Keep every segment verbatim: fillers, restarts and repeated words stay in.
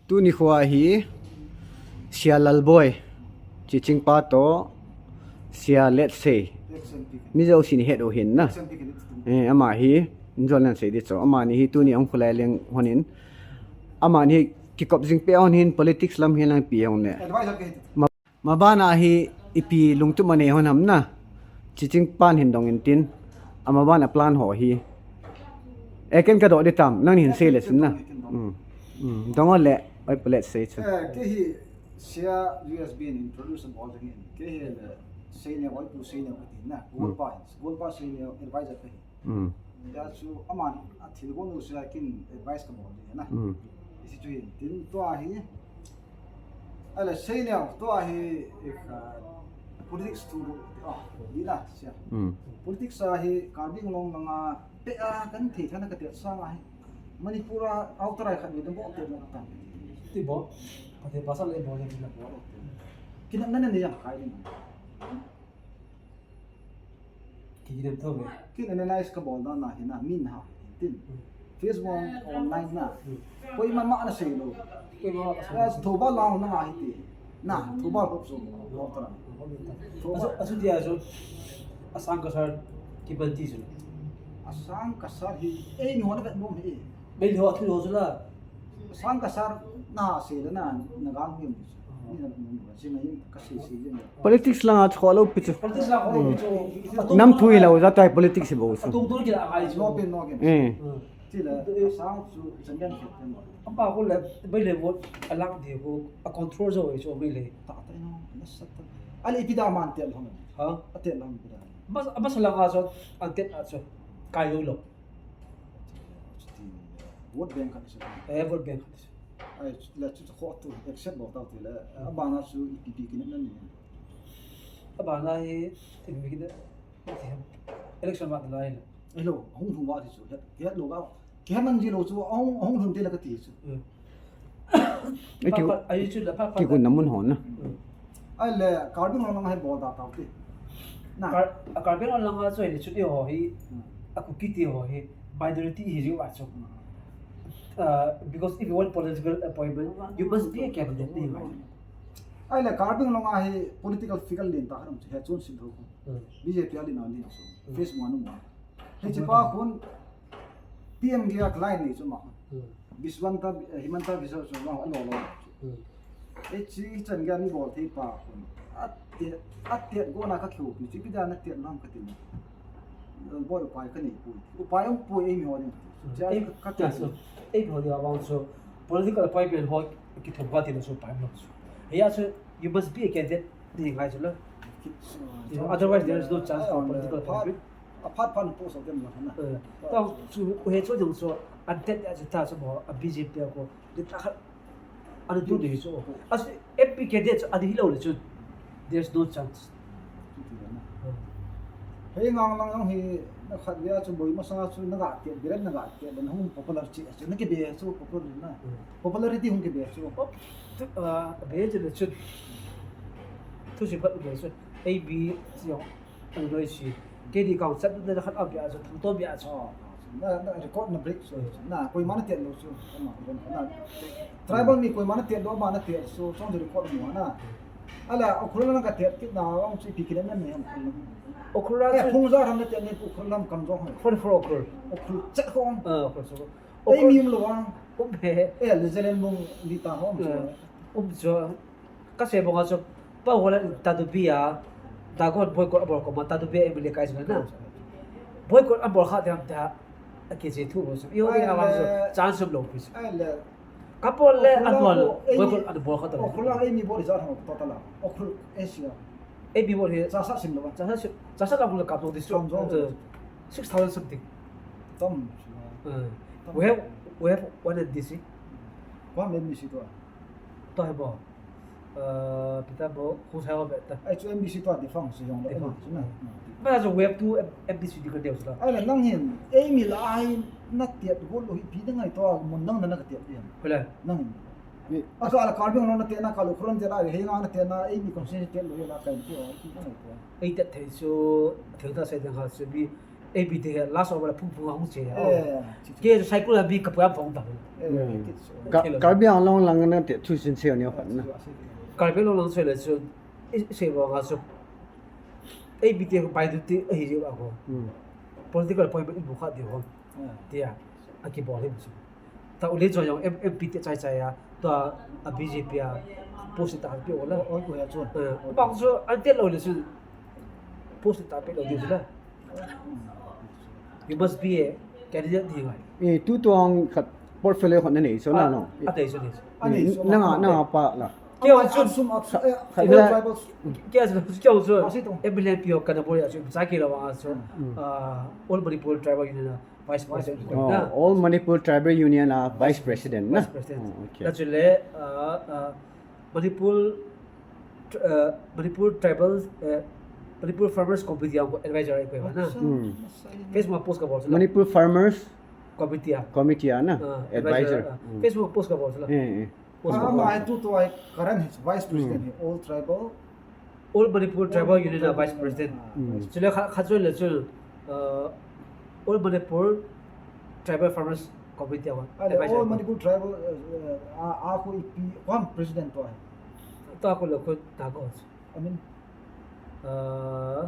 Tuni khoa hi Sia Lalboi, Chichingpa toh Sia Letsei. Mi jousen het u ahin na. Eh, ama hi, injol nan sei di chu. Amani hi tuni ahung kholai leng hon in. Amani hi kikop jing peh hon in politics lam hi lang ipi hung ne. Advisor ka hi. Ma-, mabana hi ipi lungtup anei hon ham na. Chichingpan hin dong in tin. Amabana plan ho hi. Eh, ken ka doh di tam, nang hin sei le sin na. Hmm. Hmm. Dong o le, oi, pu Letsei chu. Eh, kei hi Sia U S B in introduce bol ding in. Kei hi le Seineo, oi, pu Seineo ka ti na. Hmm. Golpa, Golpa Seineo advisor ka hi. Hmm. Hijeh chun aman athilgon u sia kin advice ka bol ding na. Hmm. Hiche chu hin tin tua hi. Ahile Seineo tua hi, eh, politics thu lu, ah, di la sia. Hmm. Politics a hi Karbi Anglong langa pe a kan thei thana ka tia sanga hi. Manipur a outer a khat ni dang bo te mo ta. Ti bo, ka te pasal le bo le na bo. Kina nana ne yang kai ni. Ki kinem tho ve. Kin analyze ka bol dan na hi na, min ha, tin. Hmm. Facebook online na. Hmm. Koima ma na sei lou. Koima ma na sei lou. Thoubal lang na nga hi ti. Na, Thoubal hop so, hop tra. Thoubal. Asu, asu dia asu. Asang kasar kibal ti su. Asang kasar hi, eh, ni ho na vet nom hi. Bei ho, athu ho su la. Asang kasar na sei la na, na gang hi. Ni na vet nom, si na hin ka sei sei. Politics langa chu kholou pi chu. Politics langa kholou pi chu. Hmm. Nam thu hilou, jat a hi politics hi bou chu. Atung tur kila akai chu. No pen no gain. Eh. Hmm. Chule, asang chu chan gan khet kan. Apa ko le, bei le vote alak di ko, a control jo chu bei le. Ta ta no, na sa ta. Ali ipi da man tel hom. Ha? A tel hom ipi da. Bas, bas langa chu, an tel a chu. Kai lou lou. Vote bank khat chu. Eh, vote bank khat chu. Ai, la chu kho tu, accept lou tau ti le. Abana chu ipi pi kinem na ni. Abana hi, ti mi kinem. Election ma lai le. Hello, hung hung wa ti chu. He, he lo ga. Ke man ji lo chu, hung, hung hung te la ka ti chu. Hmm. Ai, ki, pa, pa, ai chu la pa, pa, ki kun na mun hon na. Hmm. Ahile, Karbi Anglong lang hi bol da tau ti. Na. Kar-, a Karbi Anglong lang chu ni chu ti ho hi. Hmm. A Kuki ti ho hi. Minority hi ji wa chu. Hmm. Uh, because if you want political appointment, you must be a candidate ti wa. Ahile, Karbi Anglong a hi political figure lien ta khat um chu he chun sin tho. Hmm. B J P a lien a lien chu. Hmm. Face mo nu mo. Hiche pa khun P M gei a client nei chu ma. Hmm. Biswanta, eh, Himanta Biswa chu ma, a lo lo chu. Hmm. Hiche chan gei a mi bol thei pa khun. A tet, a tet go na ka keu pi chu, ipi da na tet nam ka ti na. Boi upai ka nei poi. Upai um poi ei mi ho ding. Hmm. Chu ei, ka, ka tet chu. Ei ho ding a bang chu. Political appointment ho kithum ka ti na chu upai um chu. Hia chu, you must be a candidate. Ti ngai chu la. Ki-, you know, otherwise there is no chance for, uh, political appointment. Aphat phat na post of them la na. Eh, ta chu, he chu jong chu, an tet a chu ta chu mo, a B J P a ko, de ta khat, an tu de chu. As M P candidate chu, an hi lo le chu, there's no chance. Hei ngang lang jong hi, na khat ve a chu boi masanga chu, na ga tet, biren na ga tet, na hung popular chi, chu na kibe chu popular na. Hmm. Popularity hung kibe chu. Oh, tu, ah, be chu le chu. Thusim khat be chu. A B C ho. Ang doi si. K D kong chat na khat a bia chu, thang to bia chu. Oh, na, na record na break chu. Na, koima na tet lou chu. Na, na. Tribal mi koima na tet lou, ama na tet chu. Chong chu record mo na. Ala, Ukhrul lang ka tet kit na, ang chu ipi kinem na me ham Ukhrul lang. Ukhrul lang chu. Eh, Phungza ram na tet ne Ukhrul lam kam jong. Forty-four Ukhrul. Ukhrul chat ko. Ah, Ukhrul chu. Ei, mi um lou a. Um he. Eh, le Zalen Bung di ta hom chu. Eh, um chu. Ka se bong a chu. Pa ho la ta du bia. Dagon boycott abol ko ma ta du bia M L A kai chu na. Boycott abol kha dem ta. A ke je thu bo chu. Yo ni a bang chu. Chance um lou pi chu. Ai le. Ka bol le an bol. Boycott an bol kha ta. Ukhrul lang ei mi bol ja thang to ta la. Ukhrul Asia. A B O hi. Chasa sim lo ba? Chasa sim, chasa la bula kap lo district. Kam jong. Eh, six thousand something. Tam. Eh, we have, we have one M D C. One M D C to. To he bo. Eh, pita bo, khu sai ho be ta. Ai chu M D C to defunct si jong lo. Defunct. Ba so we have two M D C di ka deu sa. Ai la nang hin, ei mi la ai na tiat go lo hi pi da ngai to, mun nang na na ka tiat di. Khula. Nang hin. Ni. A ka la Karbi Anglong na te na, ka Ukhrul te na, hei nga na te na, ei mi constituency te lo na ka ti o, ti na ko. Ei te thei chu, thei ta sai dang ha chu bi, A B te last over la phung phung a hung che. Eh, chi, chi. Kei chu cycle a bi ka pui a phong ta. Eh, Mm. chi, chi. Ka-, Karbi Anglong lang na te thu sin se ni Ah, khan na. chi, chi. Karbi Anglong lang se le chu, i, se ba nga chu. A B te bai du ti a hi ji ba ko. Mm. Political appointment in bu kha di ho. Ah. Tia, a ki bol hi bu chu. Ta u le chu jong M-, M P te chai chai a, tua a B J P a post ta pe o la. O, o ya chu. Eh, bang chu an te lo le chu post ta pe lo di chu la. You must be a candidate ni ngai. Eh, tu tuang khat portfolio khat na nei so na no. A te so ni. A nei so Nanga, na. Nanga pa la. Kei a chu Sum ak, eh, Kha-, kha-, tribal. Kei a chu, kei a chu. Ah, si tu. M L A P o kana bol ya chu, cha ki la wa chu. Mm. Ah, All Manipur Tribal Union a Vice President. Oh, Na. All Manipur Tribal Union a Vice President, na? Vice President. Oh, okay. Na chu le, ah, ah, Manipur, tr-, ah, Manipur Tribal, eh, Manipur Farmers Committee a advisor ai ko na. Acha, Hmm. acha. Facebook post ka bol chu la. Manipur Farmers Committee a. Committee a na? Ah, Advisor. advisor, ah. Hmm. Facebook post ka bol chu la. Eh, eh. Post Ah, ka bol ama chu. Ai tu tu ai current hi Vice President Hmm. hi, All Tribal All Manipur Tribal Union a Vice President. Mm. Chule kha, kha chule chu, uh, All Manipur Tribal Farmers Committee a Ah, le advisor. All Manipur Tribal, uh, uh, a, a khu ipi, koi ham President tu ai. Tu khu le khu ta ko. I mean, Uh,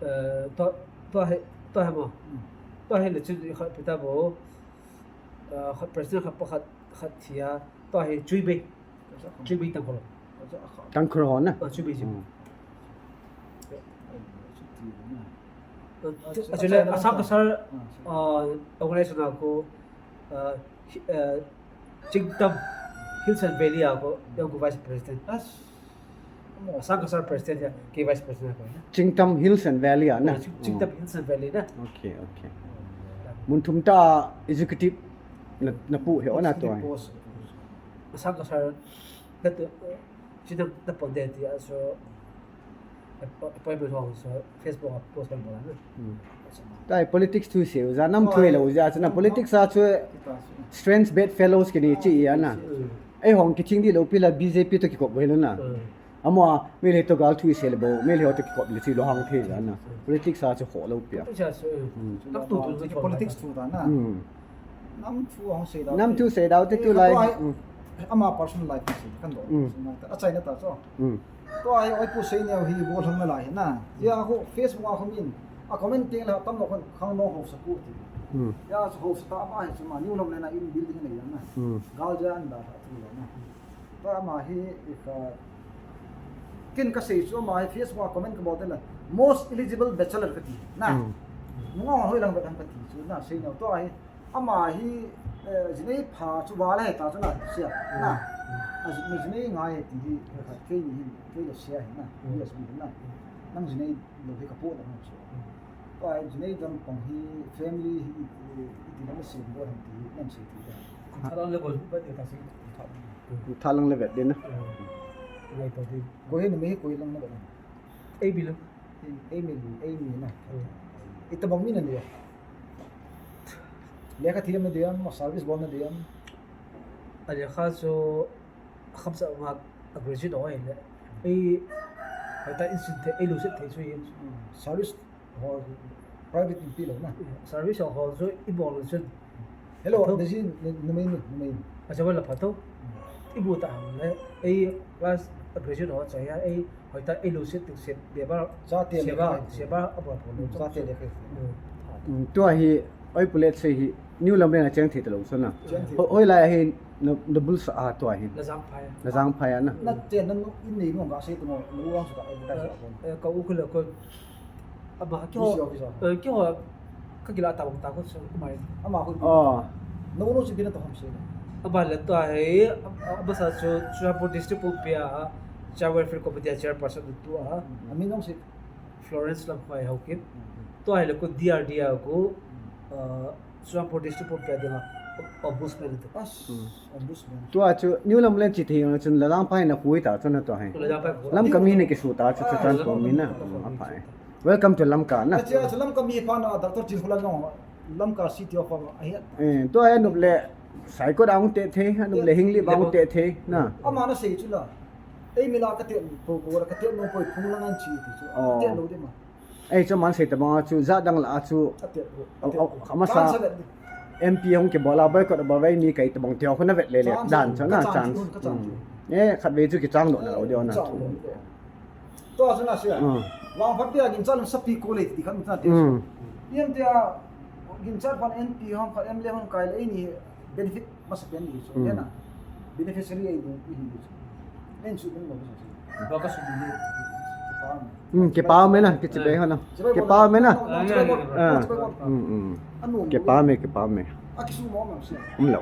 uh, tu, tu hi, tu hi mo. Mm. Tu hi le chu kha pita bo. Uh, kha President kha pa kha, kha thia. Tu hi Chui Bei. Acha kha. Chui Bei Tangkhul. Acha kha. Tangkhul ho na? Ah, Chui Bei, Chui Bei. Mm. Eh, eh, chuti na. Uh, Acha, actually, acha, Assam acha. Kasar, Ah, acha. uh, organization a ko, uh, hi-, uh, Chingtam Hills and Valley a ko, yung ko Vice President. As, Assam Kasar President ya, kei Vice President ko na. Chingtam Hills and Valley a na? Ah, Ching-, Chingtam Oh. Hills and Valley na. Okay, okay. Mun thum ta executive na, na pu he o na to. Executive boss. Assam Kasar na to, Chingtam na pon de ti a so, appointment ho so Facebook a post kan bola na. Hmm. Tai politics thu se u ja nam thu Oh, lo ja chu na politics a chu kita chu. Strange bed fellows kini chi a na. Hmm. Ei hong kiching di lo pi la B J P to kikop ve lo na. Hmm. Amo a, mi le to gal thu se le bo, mi le to kikop le chi lo hang the ja na. Politics a chu kho lo pi a. Politics a chu, Hmm. tak tu tu Politics chu. Politics thu ta na. Hmm. Nam thu hong sei dau Nam te. thu sei dau te Eh, tu lai. kha tua Hmm. ama personal life ni sei kan do. Hmm. Sei mai ta. A China ta chu. Hmm. Tua hi oi pu sei neo hi bol hong na lai na. Ya ko Facebook a ko min. A comment teng la tam lo kon khang no ho sa ku ti. Hmm. Ya so ho sa ta ama hi chu ma New Lomlen a in building nei na. Hmm. Gal ja an da ha tu na. Tua ama hi i ka kin ka sei chu ama hi Facebook a comment ka bol te la. Most eligible bachelor ka ti. Na. Hmm. Nunga hoi lang ba lang ka ti chu na sei neo tua hi. Ama hi, eh, jinei pha chu val he ta chu na, sia. Na. A ji-, jinei ngai ti hi, kei ni hi, kei le sia hi na, U S B hi na. Nang jinei lo hi ka po da na chu. Tua jinei dam pang hi, family hi, i, i ti na ma sim bo han ti hi, nam sei ti da. Thalang le bol, ba de ta si, tha. Thalang le vet de na. Ngai to di. Ko hi ni me hi ko lang na ba na. Ei bi lo. Ei, ei mi, ei mi na. Hmm. Itabang mi na niya. Lekha thiam na diam, ma service bol na diam. A lekha chu kham sa ma a graduate ho le. Ei, hoi ta in sin the, ei lu se the chu yin. Hmm. Service ho private in pi lo na. Service ho chu i bol chu Hello, Hello. Daisy, ni, ni mai ni, ni mai ni. Acha wala phato. Hmm. Ibu ta hang le, ei class a graduate ho cha ya, ei hoi ta ei lu sit tu sit de ba. Cha te le Seba, kai. Seba a ba pho lo. Cha te le kai. Hmm. Hmm, tua hi, oi pulet se hi, New Lomlen a cheng thei ta lo so na. Cheng thei. Ho-, hoi lai hi, na, na bul sa a tua hi. Na jang phai. Na jang phai a na. Na te na nu in nei nu ga se tu mo, nu wang su ka ai ta sa ko. Eh, ka u ku le ko. Ama, keiho, Busy office a. Eh, keiho, ka kila tabang ta ko, so, kumai. Ama ko. Oh. No, no, si bina to ham se. Ama le to he, ama sa chu, Churachandpur District Pumpi a, Child Welfare Committee a chairperson tu a. Ami nong si. Florence Lamkhai Haokip. Mm. To he le ko D R D a ko, Mm. uh, Churachandpur District Pumpi a dinga, Ombudsman tu. As, Hmm. Ombudsman. Tua chu, New Lomlen chi thei yong chun la jang phai na khui ta chun na tua hai. La jang phai ko. Lamka mi ne kisu ta chu Ah, chu tan ko mi na. Lamka mi. Hmm, a phai. Welcome to Lamka na. Acha, acha, Lamka mi pa na, Doctor Chin Hula no, Lamka City of Pama, ahi. Eh, tua he nup le, sai ko dang te the, nup le hing li bang te the, na. Ama na sei chu la. Ei mi la ka te, ko, ko la ka te no ko phung lang an chi ti chu. Oh. Te lo de ma. Ei, chu aman sei tabang a chu, jat dang lah a chu, a, a, a masa M P hung kibol a boycott abol uva eimi kai tabang tia khu na vet le le dan chu na chance. Eh, khatvei chu kichang doh na lou ding na. Tua chu na sia. Vangphat tia ginchat lun sapi ko le ti khat na ti. Em tia ginchat pan M P hung khat M L A hung kai le eini benefit masa pen ni chu. Ena beneficiary ei ni hi ni chu. En chu ni mo chu. Ba ka su ni. Hmm, kipa me na, kichi be ho na. Kipa me na. Ah, hmm, hmm. Kipa me, kipa me. A kisu mo ma sia. Um lo.